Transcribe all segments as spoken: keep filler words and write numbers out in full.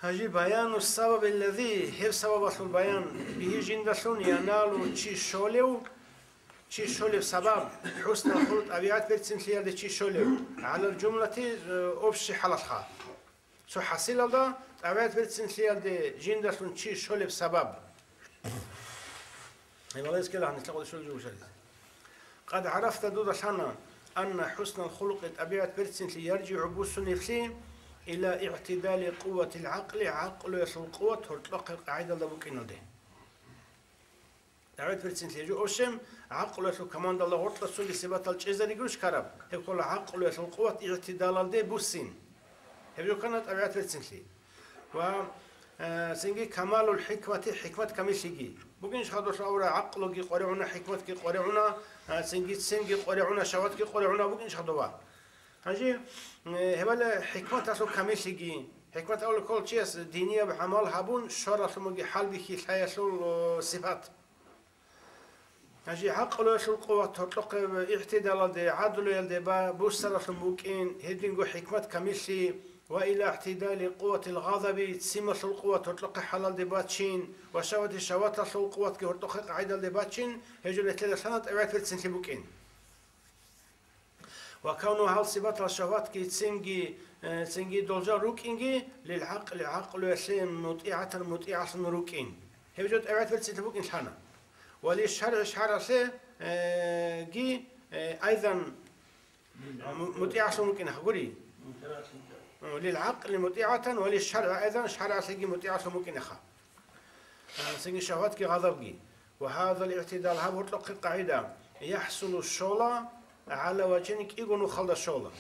Гьанже баяну сабаб аллази, гьеб сабабалъул баян, бигьи жиндалъун яналу чи щолев, чи щолеб сабаб, хӀуснал хулукъ, тӀабигӀат берцинлъиялде чи щолев, гӀалал жумлати, э, общий хӀалалха. Цо хӀасилалда, тӀабигӀат берцинлъиялде жиндалъун чи щолеб сабаб. Гьеб алайскӀел гьанилъа къодишал жо гушаризе. Къад гӀарафта, дуда лъана, анна хӀуснал хулукъи, тӀабигӀат берцинлъи, яржигӀу, буссунеблъи, ила игӀтидали къуватил гӀакъли, гӀакълуялъул къуват гьоркьохъеб къагӀидалда букӀиналде. ТӀабигӀат берцинлъи гьечӀо, общем, гӀакълуялъул командалда гьоркьосунги сипатал чӀезаригу ручкараб, гьеб ккола гӀакълуялъул къуват игӀтидалалде буссин. Гьеб жо ккана тӀабигӀат берцинлъи. Ва, э, цинги камалул хӀикмати, хӀикмат камиллъиги. Бугин иш хадурлъа авра, гӀакълуги къваригӀуна, хӀикматги къваригӀуна, э, цинги цинги къваригӀуна, шагьватги къваригӀуна, бугин иш хадуба. Гьанже, э, гьебала хӀикматалъул камиллъиги. ХӀикмат авла ккол чияс динияб гӀамал гьабун, щваралъумаги хӀалбихьи лъаялъул, э, сипат. Гьанже гӀакълуялъул къуват гьоркьохъеб игӀтидалалде, гӀадлуялде ба-, буссаралъун букӀин, гьединго хӀикмат камиллъи, ва ила игӀтидали къуватил гъазаби, ццималъул къуват гьоркьохъе хӀалалде бачин, ва шагьвати, шагьваталъул къуватги гьоркьохъе къагӀидалде бачин, гьеб жо нилъеда лъана тӀабигӀат берцинлъи букӀин. Ва кавну, гьал сипатал шагьватги цинги, э, цинги должен рукӀинги, лил гӀакъли, гӀакълуялъе, мутӀигӀатан, мутӀигӀалъун рукӀин. Гьеб жо тӀабигӀат берцинлъи букӀин лъана. Ва лил шаргӀи, шаргӀалъе, э, ги, э, айзан му-, мутӀигӀалъун рукӀинаха, гури? Лил гӀакъли мутӀигӀатан ва лил шаргӀи айзан, шаргӀалъеги мутӀигӀалъун букӀинаха. Цинги шагьватги гъазабги. Ва гьазал игӀтидал, гьаб гьоркьохъеб къагӀида, яхӀсулу, щола, гӀала важгьин, кӀиго нухалда щола.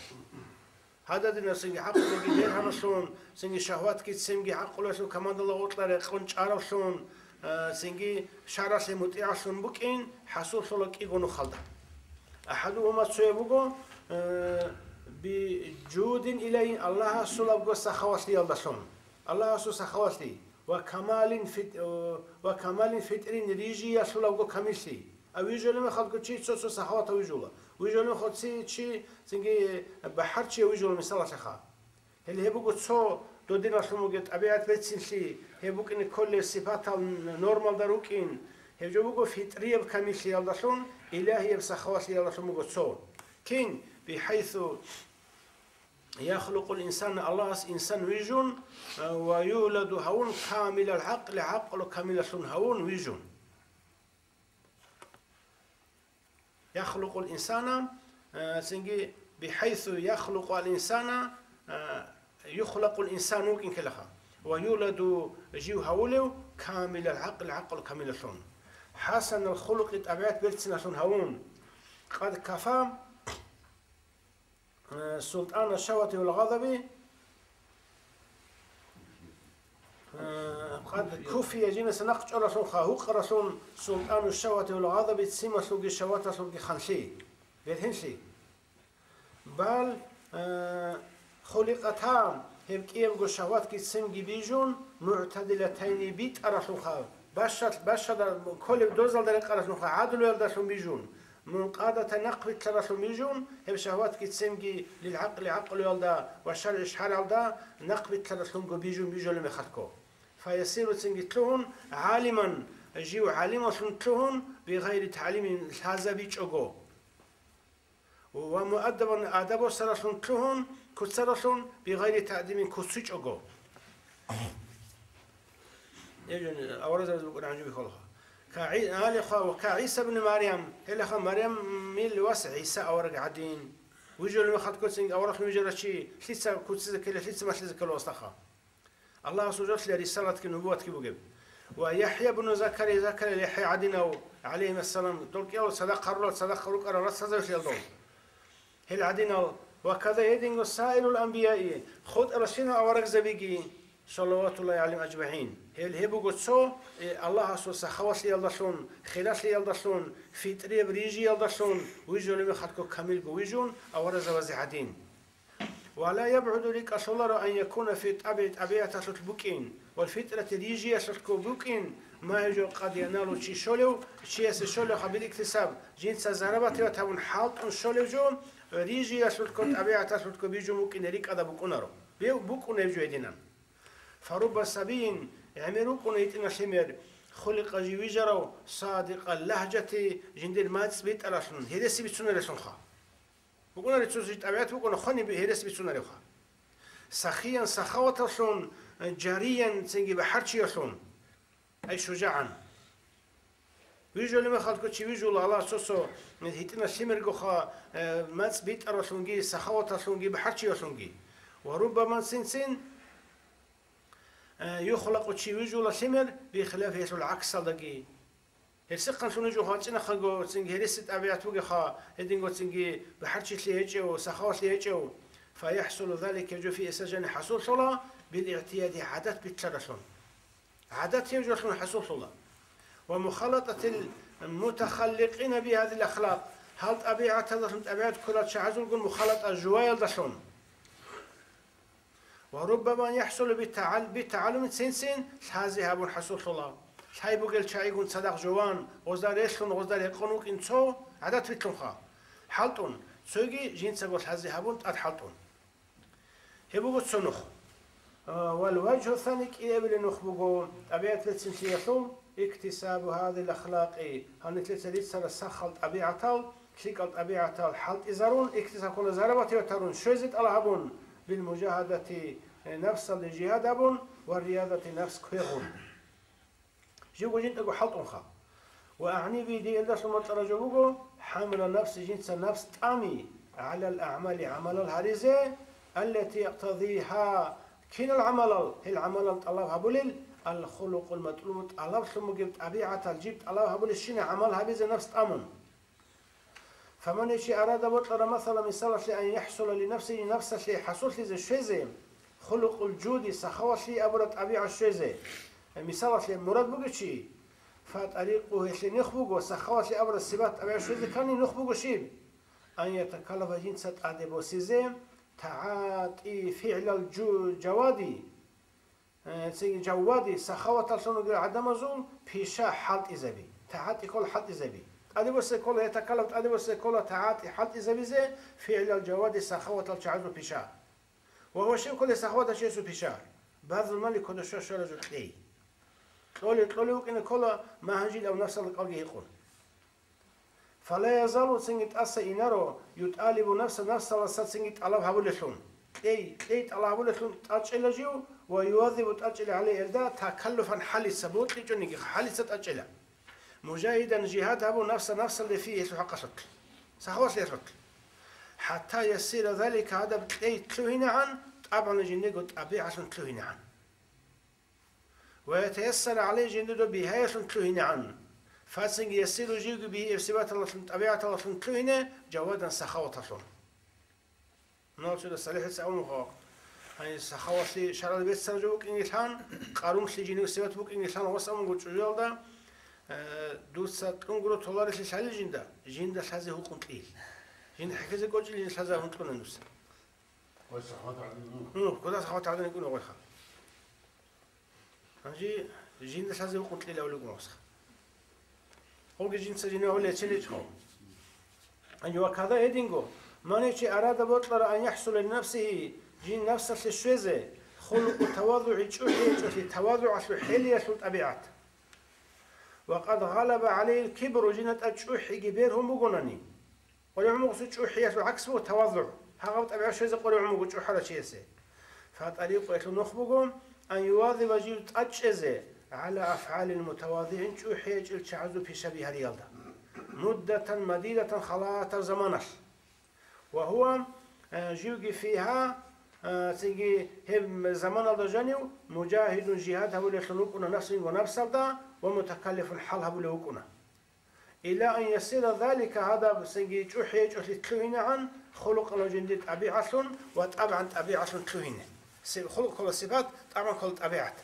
Гьададинаб цинги гӀакълуги бергьаналъун, цинги шагьватги цинги гӀакълуялъул командалда гъоркьа рекъон чӀаравлъун, а, цинги шаргӀалъе мутӀигӀалъун букӀин хӀасуллъула кӀиго нухалда. АхӀадугьума, цояб буго, э, бижудин илайин, Аллагьасулабго сахавалъиялдалъун. Аллагьасул сахавалъи. Ва камалин фит-, э, ва камалин фитрин, рижиялъулабго камиллъи. А вижулеб мехалго чи цо-цо сахаватав вижула. Вижулеб мехалго чи, цинги бахӀарчияв вижула, мисалалъеха. Гьеле гьеб буго цо додиналъун бугеб тӀабигӀат берцинлъи, гьеб букӀине кколеб сипатал нормалда рукӀин, гьеб жо буго фитрияб камиллъиялдалъун, илагьияб сахавалъиялдалъун буго цо. Кин? БихӀайсу яхлукъул инсана, Аллагьас инсан вижун, а, ва юладу, гьавун, камилал гӀакъли, гӀакълу камилалъун гьавун вижун. Яхлукъул инсана, а, цинги бихӀайсу яхлукъу ал инсана, а, юхлакъул инсан вукӀин ккелаха. Ва юладу, жив гьавулев, камилал гӀакъли, гӀакълу камилалъун. ХӀасанал хулукъи, тӀабигӀат берциналъун гьавун. Къад кафа, э, султӀана шагьвати вал гъазаби, э, къад куфия, жинаса нахъ чӀваралъунха, гьукъаралъун, султӀану шагьвати вал гъазаби, ццималъулги шагьваталъулги ханлъи, бергьенлъи. Бал, э, хуликъата, гьеб кӀиябго шагьватги ццемги бижун, мугӀтадилатайни, битӀаралъунха, бащал-, бащада кколеб дозалда рекъаралъунха, гӀадлуялдалъун бижун, мункъадата, нахъбилълъаралъун бижун, гьеб шагьватги ццемги лилгӀакъли, гӀакълуялда, ва шаргӀи, шаргӀалда нахъбилълъаралъунго бижун бижулеб мехалъго. Фаясиру, цинги лъугьун, гӀалиман, жив гӀалималъун лъугьун, бигъайри тагӀлимин, лъазабичӀого. Ва муаддабан, адаб босаралъун лъугьун, куцаралъун, бигъайри тагӀдимин, куцичӀого. Гьеб жо аварагзабаз букӀана гӀанжубихьулха. Ка ГӀи-, гьалихъа ва ка ГӀиса ибн Марям, гьелаха Марямил вас ГӀиса авараг гӀадин. Вижулеб мехалъго цинги авараглъун вижарав чи лъица куцизе ккела, лъица малъизе ккела вастаха. Аллагьасул жоялъе рисалатги нубуватги бугеб. Ва ЯхӀя ибн Закария, Закариял ЯхӀя гӀадинав, гӀалайгьимассалам, дол кӀиялъ цадахъ гьарурал, цадахъ рукӀарал рацазавлъиялда. Гьел гӀадинал, ва каза гьединго саирул анбияи, хутӀаралщинал аварагзабиги, салаватуллагьи гӀалайгьим ажмагӀин. Гьел гьеб буго цо, э, Аллагьасул сахавалъиялдалъун, хиралъиялдалъун, фитӀрияб рижиялдалъун вижулеб мехалъго камилго вижун, аварагзабазе гӀадин. Ва ла ябгӀуду, рикӀкӀалъуларо, ан якуна фи тӀабгӀи, тӀабигӀаталъулъ букӀин, вал фитрати, рижиялъулъго букӀин, ма гьеб жо къад яналу чи щолев, чиясе щолевха, бил иктисаб, жинца зарабативат гьабун хӀалтӀун щолев жо, рижиялъулъго, тӀабигӀаталъулъго бижун букӀине рикӀкӀада букӀунаро. Бев-, букӀуна гьеб жо гьединан. Фаруба сабийин, гӀемер вукӀуна гьитӀина лъимер, хуликъа жив вижарав, садикъа лагьжати, жиндир мацӀ битӀаралъун, гьереси бицунарелъунха. БукӀунареб цо жий тӀабигӀат букӀуна хвани гьереси бицунаревха. Сахиян сахаваталъун, жариян цинги бахӀарчиялъун, ай шужагӀан. Вижулев мехалъго чи вижула Аллагь цо-цо гьитӀина лъимергоха, э, мацӀ битӀаралъунги, сахаваталъунги, бахӀарчиялъунги. Ва руббаман цин-цин, э, юхлакъу чи вижула лъимер, бихилафи гьелъул гӀаксалдаги. Гьерсихъанлъун вижуха цӀинахъего цинги гьереси тӀабигӀат бугеха, гьединго цинги бахӀарчилъи гьечӀев, сахавалъи гьечӀев. Фаяхсулу залика жуфи эсажани хӀасуллъула, бил игӀтияди гӀадат битлъаралъун. ГӀадат гьев жоялъун хӀасуллъула. Ва мухалататил мутахалликъина бигьадил ахлакъ, гьал тӀабигӀаталдалъун тӀабигӀат ккурал чагӀазулгун мухалатӀа жуваялдалъун. Ва руббама яхӀсулу битагӀал-, битагӀаллуми цин-цин лъази гьабун хӀасуллъула. Лъай бугел чагӀигун цадахъ жуван, гъозда релълъун, гъозда рекъон вукӀин цо гӀадат витлъунха. ХӀалтӀун, цоги жинцаго лъази гьабун тӀад хӀалтӀун. Гьеб буго цо нух. А, вал важгьу сани кӀиабилеб нух буго, тӀабигӀат берцинлъиялъул, иктисабу гьадил ахлакъи, гьанилъеца рицара сахал тӀабигӀатал, лъикӀал тӀабигӀатал хӀалтӀизарун, иктисаб ккола зарабат гьев тарун, щвезе тӀалаб гьабун, бил мужагьадати, э, напсалде жигьад гьабун, ва риядати напс квегъун. Живго жинтӀаго хӀалтӀунха. Ва агӀниби диялдалъун бокьараб жо буго, хӀамла нафси жинца нафс тӀами, гӀалал агӀмали гӀамалал гьаризе, аллати яктадигьа, кинал гӀамалал, гьел гӀамалал тӀалаб гьабулел, ал-хулукъул матӀлубу тӀалаблъун бугеб тӀабигӀатал жиб тӀалаб гьабулебщина гӀамал гьабизе нафс тӀамун. Фаман чи арада бокьара, масала, мисалалъе, ан яхӀсула ли нафсигьи, напсалъе хӀасуллъизе щвезе, хулукъул жуди, сахавалъи абураб тӀабигӀат щвезе. Мисалалъе, мурад бугев чи, фа тӀарикъу гьелъе нух буго, сахавалъи абураб сипат тӀабигӀат щвезе ккани нух буго щиб? Ан ятакаллафа жинца тӀаде босизе, тагӀатӀи фигӀлал жу-, жавади. Э, цинги жавади, сахаваталъун ругел гӀадамазул пиша хӀалтӀизаби. ТагӀатӀи ккола хӀалтӀизаби. ТӀадибусе ккола, ятакаллаф, тӀадибусе ккола тагӀатӀи хӀалтӀизабизе фигӀлал жавади, сахаватал чагӀазул пиша. Ва гьашив ккола сахаватал чиясул пиша. Базул мали кодо щвараб жо кьей. Кьолев, кьолев вукӀине ккола, магьанжил ав нафсалда кӀалги гьикъун. Фала язалу, цинги тӀаса инаро, ютӀалибу нафса, нафсаласа цинги тӀалаб гьабулелъун. Кьей, кьей тӀалаб гьабулелъун тӀачӀила жив, ва ювазибу, тӀачӀила гьале гьелда, такаллуфан, хӀалица, бокьичӀониги хӀалица тӀачӀила. Мужагьидан, жигьад гьабу, нафса, нафсалде фи, гьелъул хӀакъалъулъ. Сахавалъи гьелъулъ. ХӀатта яссира залика, гьадаб кьей лъугьинегӀан, тӀабгӀан жиндего тӀабигӀалъун лъугьинегӀан. Ва ятаяссару гӀалайгьи, жиндир доб бигьаялъун лъугьинегӀан. Фацинги яссиру, живги бигьияб сипаталъун, тӀабигӀаталъун лъугьине, жавадан, сахаваталъун. Мунагьал цода СалихӀица абун буго, гьаниб сахавалъи шаргӀалда беццараб жо букӀинги лъан, къарумлъи жиндир сипат букӀинги лъан, гъос абун буго чӀужуялда, э, дуца кьун гуро толарелъи лъалил жинда, жинда лъазе гьукъун кьил. Жинда хӀехьезе кӀочӀил, жинда лъазе гьукъун кьуна дуца. Гъой сахават гӀадин. Гьу, кодас сахават гӀадин кӀуна гъойха. Гьанже жинда лъазе гьукъун кьилавли гъосха. Гъоги жинца жинавли гьечеличӀо. Гьанже ва када гьединго, ман чи арада бокьара ан яхӀсула ли нафсигьи, жин нафсалъе щвезе, хулукъу тавазугӀи, чӀухӀи гьечӀолъи, тавазугӀалъул хӀелиялъул тӀабигӀат. Ва къад гъалаба гӀалайгьил кибру, жинда тӀад чӀухӀиги бергьун бугонани. КъваригӀун буго цо чӀухӀиялъул гӀакс буго тавазугӀ. Гьагъаб тӀабигӀат щвезе къваригӀун буго чӀухӀарав чиясе. ФатӀарикъу, гьелъул нух буго, ан ювазиба, жив тӀад чӀезе, гӀала афгӀалил мутавазигӀин, чӀухӀи гьечӀел чагӀазул пишаби гьариялда. Муддатан мадидатан, халатаб заманалъ. Ва гьува, э, живги фигьа, э, цинги гьеб заманалда жанив, мужагьидун, жигьад гьабулевлъун вукӀуна нафсин ва нафсалда, ва мутакаллифун, хӀал гьабулев вукӀуна. Ила ан ясира залика, гьадаб цинги чӀухӀи гьечӀолъи лъугьинегӀан, хулукъан, жиндир тӀабигӀалъун ва тӀабгӀан, тӀабигӀалъун лъугьине. Се-, хулукъ ккола сипат, тӀабгӀан ккола тӀабигӀат.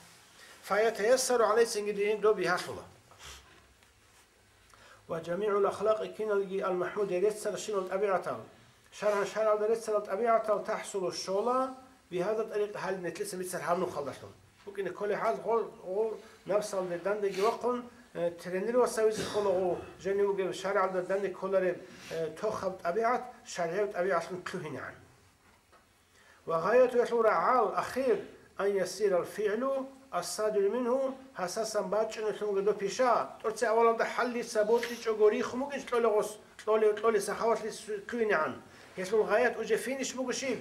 Фаятаяссару гӀалайгьи, цинги дин доб бигьалъула. Ва жамигӀул ахлакъи, киналги ал-махӀмуди, реццарабщинал тӀабигӀатал, шаргӀан, шаргӀалда реццарал тӀабигӀатал, тахсулу, щола, бигьаза тӀарикъ, гьалин, нилъеца бицар гьаб нухалдалъун. БукӀине кколей хӀал, гъо-, гъо-, напсалде данде вахъун, э, тренироваться гьавизе ккола гъо, жанив вугев шаргӀалда данде кколареб, э, тохаб тӀабигӀат шаргӀияв тӀабигӀатлъун лъугьинегӀан. Ва гъаяту, гьелъул рагӀал, ахир, ан ясирал фигӀлу ас-садиру мингьу, гьасасан бачӀунелъунги доб пиша, тӀоцебе авалалда хӀаллица бокьичӀого рихун букӀинчӀо кьолеб гъос, кьолеб, кьолеб сахаватлъи ккунегӀан. Гьелъул гъаят уже финиш буго щиб?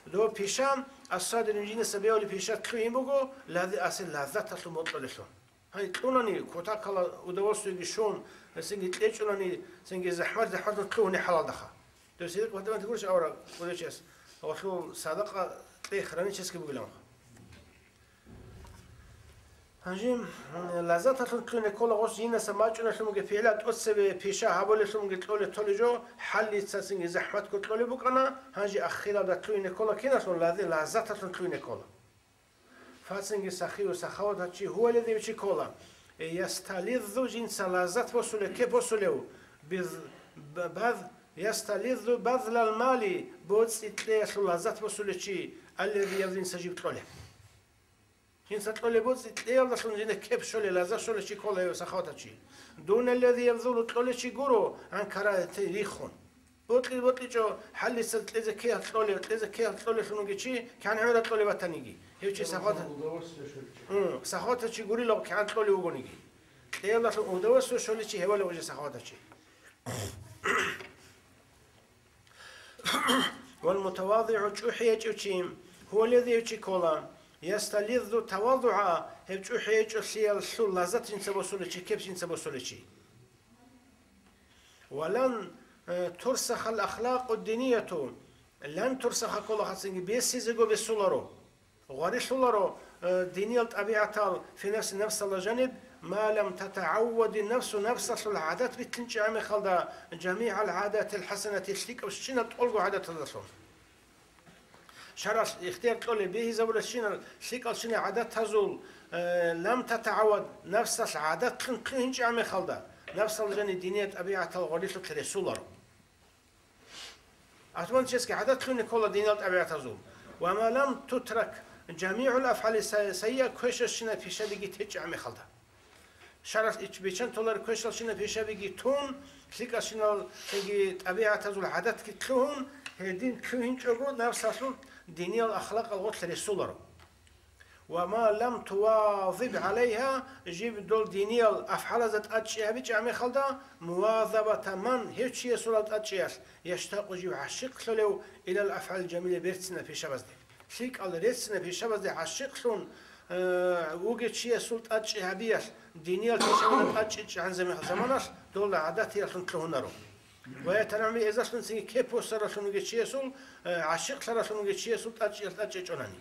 Доб пиша, ас-садиру, жинаса бегьулеб пиша ккун буго, лади асе лаззаталъун бокьулелъул. Гьай, кьунани, кутакалда удовольствиеги щун, цинги кьечӀунани, цинги захӀмат-захӀматалъун кьугьунеб хӀалалдаха. Досие къватӀиван гурищ авараг кӀудияв чияс, гьалъул садакъа кьех раничесги бугиланха. Гьанже, м, лаззаталъун кьуне ккола гъос, жинаса бачӀунелъунги пигӀла тӀоцебе пиша гьабулелъунги кьолеб толеб жо, хӀаллица цинги захӀматго кьолеб букӀана, гьанже ахиралда кьуне ккола киналъун, лазе-, лаззаталъун кьуне ккола. Фацинги сахив сахаватав чи гьуалев чи ккола. Э, ястализзу, жинца лаззат босулев, кеп босулев, биз-, б-, баз-, ястализзу базлал мали, боцӀи кьеялъул лаззат босулев чи, аллази, жинца жиб кьолев. Жинца кьолеб боцӀи кьеялдалъун жинда кеп щолев, лаззат щолев чи ккола гьев сахаватав чи. Дуналлази ябзулу, кьолев чи гуро, гӀан карагьати рихун. Бокьи-бокьичӀо хӀаллица кьезе ккеялъ кьолев, кьезе ккеялъ кьолелъун вугев чи, кигӀан гӀемерал кьолев ватаниги. Гьев чи сахават-, удовольствие щолев чи. М, сахаватав чи гурилан кигӀан кьолев вугониги. Кьеялдалъун удовольствие щолев чи гьевали уже сахаватав чи. Вал мутавадигӀу, чӀухӀи гьечӀев чи, гьуалев чи ккола. Ястализзу тавадугӀа, гьеб чӀухӀи гьечӀолъиялъул лаззат жинца босулев чи, кеп жинца босулев чи. Ва лан, э, турсахал ахлакъу динияту, лан турсаха ккола хацинги бесизего бесуларо, гъварилъуларо, э, диниял тӀабигӀатал фи нафси, нафсалда жаниб, ма лам татагӀаввади нафсу, нафсалъул гӀадат битлъинчӀеб мехалда, жамигӀал гӀадатил хӀасанати, лъикӀабщинаб тӀолго гӀадаталдалъун. ШаргӀалъ ихтияр кьолеб бегьизабулелщинал лъикӀалщинал гӀадатазул, э, лам татагӀаввад, нафсалъ гӀадатлъун лъугьинчӀеб мехалда, нафсалда жаниб диниял тӀабигӀатал гъварилъулъ ресуларо. Автоматически гӀадатлъуни ккола диниял тӀабигӀатазул. Ва ма лам тутрак жамигӀул афгӀали са-, сайя, квешалщинал пишабиги течӀеб мехалда. ШаргӀалъ ич-, бичан толареб квешалщинал пишабиги тун, лъикӀалщинал цинги тӀабигӀатазул гӀадатги лъугьун, гьедин лъугьинчӀого нафсалъул диниял ахлакъал гъорлъ ресуларо. Ва ма лам тувазиб гӀалайгьа, жиб дол диниял афгӀалазда тӀадчӀи гьабичӀеб мехалда, мувазабата ман, гьев чиясул тӀадчӀиялъ, яштакъу, жив гӀащикълъулев, илал афгӀалил жамила, берцинал пишабазде. ЛъикӀал реццинал пишабазде гӀащикълъун, э, вугев чиясул тӀадчӀи гьабиялъ, диниял пишабазда тӀадчӀичӀеб заманалъ долда гӀадатиялъун лъугьунаро. Ва ятанагӀаму, эзалъун цинги кеп босаралъун вугев чиясул, э, гӀащикълъаралъун вугев чиясул тӀадчӀиялъ тӀадчӀичӀонани.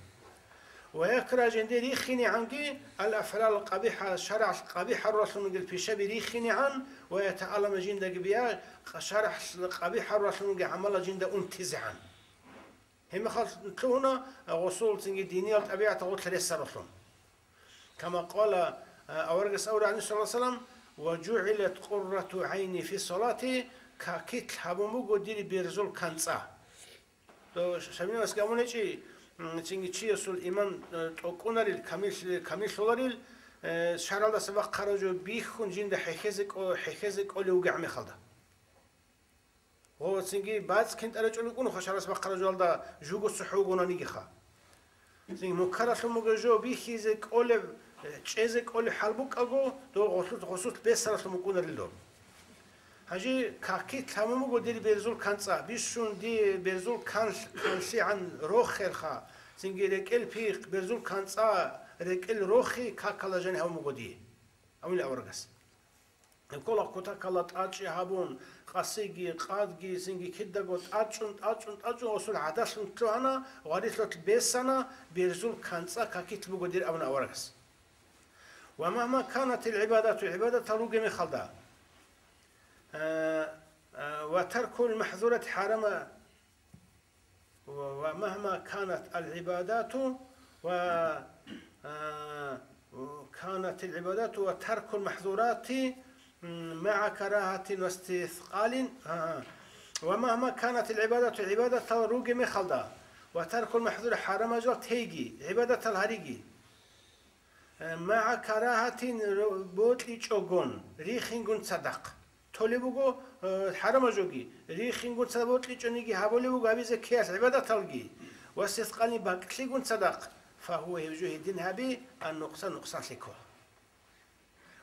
Ва якрагьа, жинде рихинегӀанги, ал-афгӀалал къабихӀа, шаргӀалъ къабихӀ гьаруралъун вугел пишаби рихинегӀан, ва ятааллама, жиндаги бегьа, шаргӀалъ къабихӀ гьаруралъун вугел гӀамалал жинда унтизегӀан. Гьеб мехалъ лъугьуна гъосул цинги диниял тӀабигӀатал гъорлъ ресаралъун. Кама къала, а, аварагас абураб, гӀалайгьи ссалату вассалам, «Ва жугӀилат къуррату гӀайни фи ссалати», какилъ гьабун буго дир берзул канцӀа. То шамилас гьабун гьечӀи, м, цинги чиясул иман, э, тӀокӀунарил, камил-, камиллъуларил, э, шаргӀалдаса бахъараб жо бихьун жинда хӀехьезе кӀо-, хӀехьезе кӀолев вугев мехалда. Гъо, цинги бацӀ кин тӀарачӀун рукӀунха шаргӀалдаса бахъараб жоялда жуго цохӀо вугонанигиха. Цинги мункаралъун бугеб жо бихьизе кӀолеб, э, чӀезе кӀолеб хӀал букӀаго, дов гъосулъ, гъосулъ бесаралъун букӀунарил дов. Гьанже какилъ гьабун буго дир берзул канцӀа, бищун дие берзул канлъ-, канлъигӀан рохелха, цинги рекӀел пихъ, берзул канцӀа, рекӀел рохи какалда жаниб гьабун буго дие, абуни аварагас. Ккола кутакалда тӀадчӀи гьабун, къасиги, къадги, цинги кидаго тӀадчӀун, тӀадчӀун, тӀадчӀун, гъосул гӀадалъун лъугьана, гъварилъулъ бесана, берзул канцӀа какилъ буго дир абуна аварагас. Ва магьма канатил гӀибадату, гӀибадатал ругеб мехалда, э, э, ва таркул махзурат хӀарама, ва, ва магьма канат ал гӀибадату, ва, э, канатил гӀибадату ва таркул махзурати, м, магӀа карагьатин ва истискъалин, а, ва магьма канатил гӀибадату, гӀибадатал ругеб мехалда, ва таркул махзур, хӀарамал жал тейги, гӀибадатал гьариги. Э, магӀа карагьатин ро-, бокьичӀогон, рихингун цадахъ. Толеб буго, э, хӀарамал жоги, рихингун цадахъ бокьичӀониги гьабулеб буго гьабизе ккеялъ гӀибадаталги, ва истискъалин бакӀлъигун цадахъ, Фагьува, гьев жо гьедин гьаби, ан-нукъсан, нукъсанлъи ккола.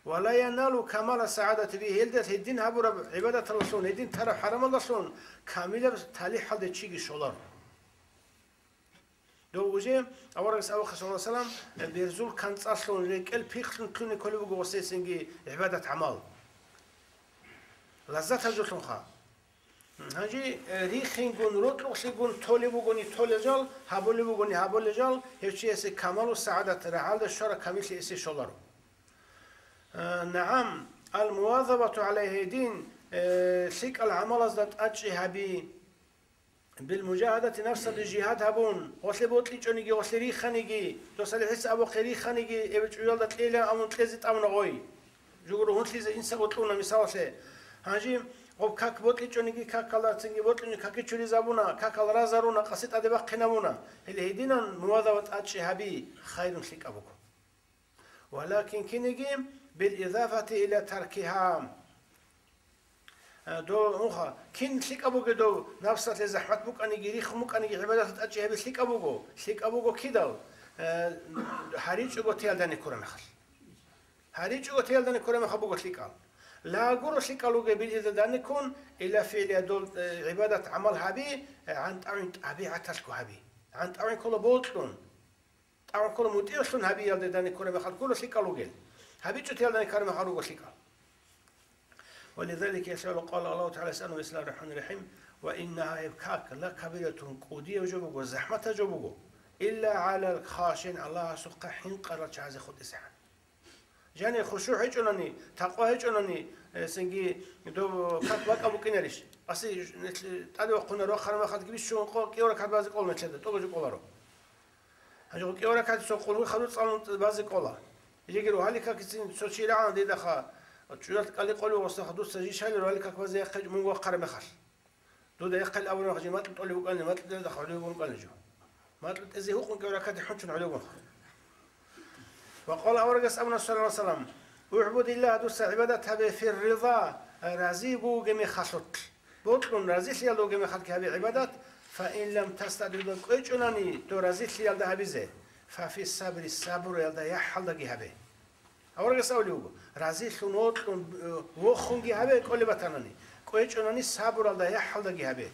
Ва ла яналу камала сагӀадати би, гьелда гьедин гьабураб гӀибадаталдалъун, гьедин тараб хӀарамалдалъун камилаб талихӀалде чиги щоларо. Дов уже аварагас абухъе, саллаллагьу гӀалайгьи ва саллам, берзул канцӀалъун, рекӀел пихълъун ккуне кколеб буго гъосесинги гӀибадат-гӀамал. Лаззат гьажулъунха. Гьанже, э, рихингун, рокьукълъигун толеб бугони толел жал, гьабулеб бугони гьабулел жал, гьев чиясе камалу сагӀадат, рагӀалда щвараб камиллъи эсе щоларо. Э, нагӀам, ал-мувазабату гӀалайгьи дин, э, лъикӀал гӀамалазда тӀадчӀи гьаби. Бил мужагьадати, нафсалде жигьад гьабун, гъолъе бокьичӀониги, гъолъе риханиги, досалихӀица абухъе риханиги, эбел чӀужалда кьейилан абун кьезе тӀамуна гъой. Жугьур гьунлъизе инсаго кьуна, мисалалъе. Гьанже гъоб как бокьичӀониги, какалда цинги бокьичӀони каки чуризабуна, какал разаруна, къаси тӀаде бахъинабуна. Гьеле гьединан мувазабат тӀадчӀи гьаби, хайрун лъикӀаб буго. Валакин кинеги бил изафати иля таркиха. Э, дов унха, кин лъикӀаб бугеб дов, нафсалъе захӀмат букӀаниги, рихун букӀаниги, гӀибадаталда тӀадчӀи гьаби лъикӀаб буго, лъикӀаб буго кидал, э, гьаричӀого теялдани ккураб мехалъ. ГьаричӀого теялдани ккураб мехалъ буго лъикӀал. Ла гуро лъикӀал вугеб бил изафати ккун, иля фигӀлиха, дол, э, гӀибадат-гӀамал гьаби, э, гӀантӀагӀин тӀабигӀаталъго гьаби. ГӀантӀагӀин ккола бокьун. ТӀагӀун ккола мутӀигӀлъун гьабиялде дани ккураб мехалъ гуро лъикӀал вугел. ГьабичӀо теялдани ккараб мехалъ руго лъикӀал. Ва лизалика ясалу къала Аллагьу ТагӀала ясалу, бисмиллагьир рахӀманир рахӀим, ва иннагьа, гьеб как, лакабиратун, кӀудияв жо буго, захӀматаб жо буго, илла гӀалал хашигӀин, Аллагьасухъа хӀинкъарал чагӀазе хутӀизегӀан. Жаниб хушугӀ гьечӀонани, такъва гьечӀонани, э, цинги дов как бакӀаб букӀинарищ? Аси ж-, нилъ тӀаде вахъуна рохъараб мехалъги бищун къо-, кӀиго ракагӀат базе кӀола нилъеда, тӀогожо кӀоларо. Гьанже кӀиго ракагӀат цо къулгьу хадур цӀалун базе кӀола. Жеги рогьалил какицин цо чи рагӀана дидаха, чӀужалъ кӀали къолев гъосдаха, дуца жий щайила рогьалил как базе яхъе мун вахъараб мехалъ. Дуда яхъел абураб жи макьу тӀолеб букӀани, макьу тӀезе гӀолеб букӀани жо. Макьу тӀезе гьукъун кӀиго ракагӀат хӀунчун гӀолеб букӀун. Ва къала аварагас абуна, саллаллагьу гӀалайгьи ва саллам, «УгӀбудиллагьа», дуца гӀибадат гьабе, «фир рида», разиго вугеб мехалъулъ. Бокьун разилъиялда вугеб мехалъги гьабе гӀибадат, «фа ин лам тастатӀигӀ», кӀвечӀонани дов разилъиялда гьабизе, «фа фи сабри», сабруялда, яхӀалдаги гьабе. Аварагас абулеб буго, разилъун вокьун, э, вохунги гьабе кӀолеб батанани, кӀвечӀонани сабуралда, яхӀалдаги гьабе.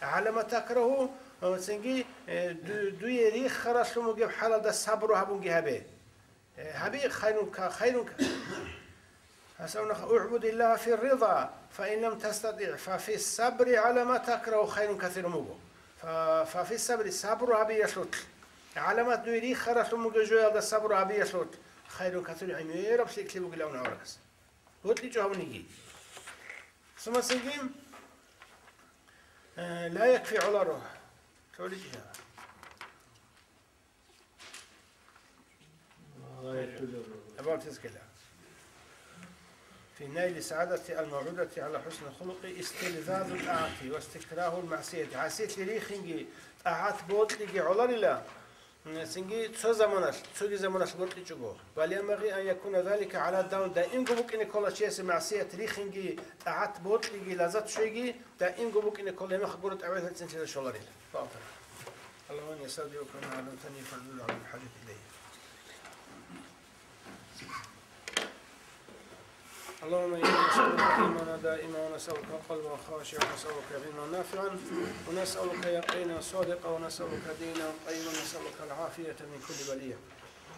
«ГӀала ма такрагьу», э, цинги, э, ду-, дуе рихаралъун бугеб хӀалалда сабру гьабунги гьабе. Э, гьаби хайрун ка-, хайрун ка-. Гьасавнаха, «УгӀбудиллагьа фир рида, фа ин лам тастатӀигӀ, фа фи сабри гӀала ма такрагьу хайрун касирун» буго. Фа, фа фи сабри, сабру гьабиялъулъ. ГӀала ма, дуе рихаралъун бугеб жоялда сабру гьабиялъулъ хайрун касир, гӀемераб лъикӀлъи бугилан аварагас. БокьичӀо гьабуниги. Сумасиги, э, ла якфи гӀоларо. ЛъоличӀищ гьаб? Абал тезкела. Фи найли сагӀадати ал-мавгӀудати гӀала хӀуснил хулукъи истилзазу тӀагӀати ва истикрагьул магӀсияти. ГӀасилъи рихинги, тӀагӀат бокьиги гӀоларила, м, цинги цо заманалъ, цоги заманалъ бокьичӀого. Бал янбагъи ан якуна залика гӀала давм, даимго букӀине ккола чиясе магӀсият рихинги, тӀагӀат бокьиги, лаззат щвейги, даимго букӀине ккола, гьеб мехалъ гуро тӀагӀвал гьецин лъила щоларила. اللهم إني أسألك بما علمتني فاردده علي بحاجتي إليه. اللهم إنا نسألك إيمانا دائما، ونسألك قلبا خاشعا، ونسألك علما نافعا، ونسألك يقينا صادقا، ونسألك دينا قيما، ونسألك العافية من كل بلية،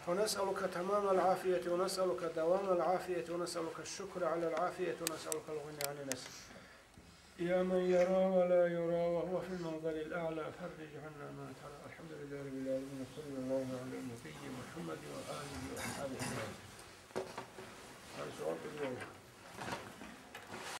ونسألك تمام العافية، ونسألك دوام العافية، ونسألك الشكر على العافية، ونسألك الغنى عن الناس. يا من يرى ولا يرى وهو في المنظر الأعلى، فرج عنا ما ترى. الحمد لله رب العالمين، وصلى الله على النبي محمد وآله